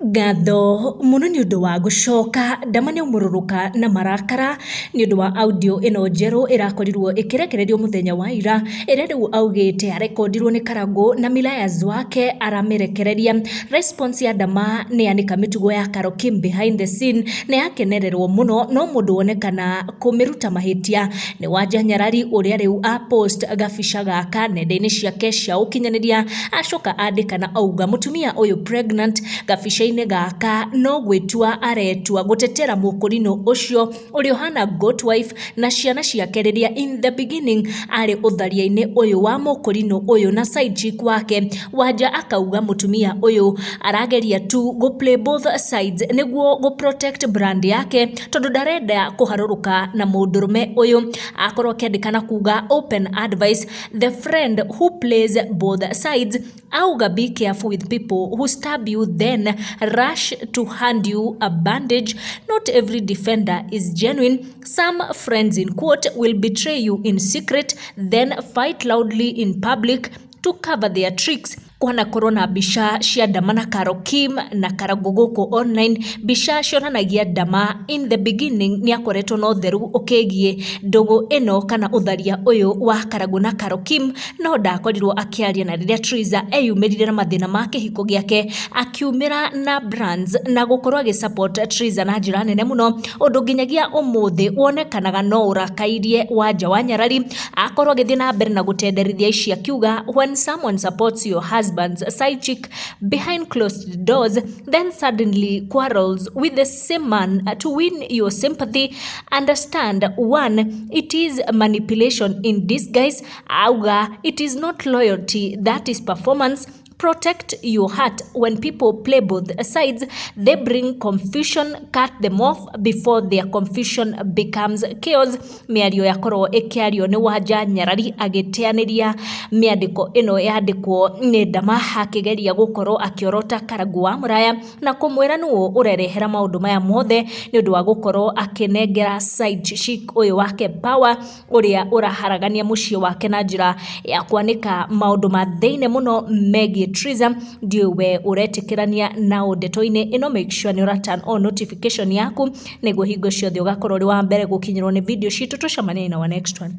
Ngatho mũno nĩ ũndũ wa gũcoka. Ndama nĩ aumũrũrũka na marakara nĩ ũndũ wa audio ĩno njerũ ĩrakorirwo ĩkĩrekererio mũthenya wa ira, ĩrĩa rĩu augĩte arekondirwo nĩ Karangũ na Milayas wake aramĩrekereria. Response ya Ndama nĩ yanĩka mĩtugo ya Carol Kim behind the scene na yakenererwo mũno, no mũndũ wonekana kũmĩruta mahĩtia nĩ Wanja Nyarari ũrĩa rĩu a post gabica gaka nenda-inĩ ciake cia ũkinyanĩria, acoka andĩka na auga mũtumia ũyũ pregnant gabica-inĩ gaka no gwĩtua aretua gũtetera mũkũrinũ ũcio ũrĩa ũhana goat wife na ciana ciake rĩrĩa in the beginning arĩ ũtharia-inĩ ũyũ wa mũkũrinũ ũyũ na side chick wake. Wanja akauga mũtumia ũyũ arageria tu gũ play both sides nĩguo gũ protect brand yake tondũ ndarenda kũharũrũka na mũndũrũme ũyũ. Akorwo akĩandĩka na kuga open advice, the friend who plays both sides, auga be careful with people who stab you then rush to hand you a bandage. Not every defender is genuine. Some friends in quote will betray you in secret then fight loudly in public to cover their tricks. Kwanakorwo na mbica cia Ndama na Carol Kim na Karangũ gũkũ online, mbica cionanagia Ndama in the beginning nĩ akoretwo na ũtheru ũkĩgiĩ ndũgũ ĩno kana ũtharia ũyũ wa Karangũ na Carol Kim, no ndakorirwo akĩaria. Na rĩrĩa Triza eyumĩrire na mathĩna ma kĩhiko gĩake, akiumĩra na brands na gũkorwo agĩ support Triza na njĩra nene mũno, ũndũ nginyagia ũmũthĩ wonekanaga no ũrakairie Wanja wa Nyarari. Akorwo agĩthiĩ na mbere na gũtenderithia ici akiuga, when someone supports your husband's side chick behind closed doors, then suddenly quarrels with the same man to win your sympathy, understand one, it is manipulation in disguise. Auga it is not loyalty, that is performance. Protect your heart. When people play both sides, they bring confusion. Cut them off before their confusion becomes chaos. Mĩario yakorwo ĩkĩario nĩ Wanja Nyarari agĩteanĩria mĩandĩko ĩno yandĩkwo nĩ Ndama, akĩgeria gũkorwo akĩorota Karangũ wa Mũraya na kũmwĩra nũũ ũrerehera maũndũ maya mothe nĩ ũndũ wa gũkorwo akĩnengera side chick ũyũ wake power, ũrĩa ũraharagania mũciĩ wake na njĩra ya kwanĩka maũndũ ma thĩinĩ mũno megiĩ Triza. Ndiũĩ we ũretĩkĩrania nao ndeto-inĩ ĩno. Make sure nĩ ũra turn on notification yaku nĩguo hingo ciothe ũgakorwo ũrĩ wa mbere gũkinyĩrwo nĩ video citũ. Tũcemanie na our next one.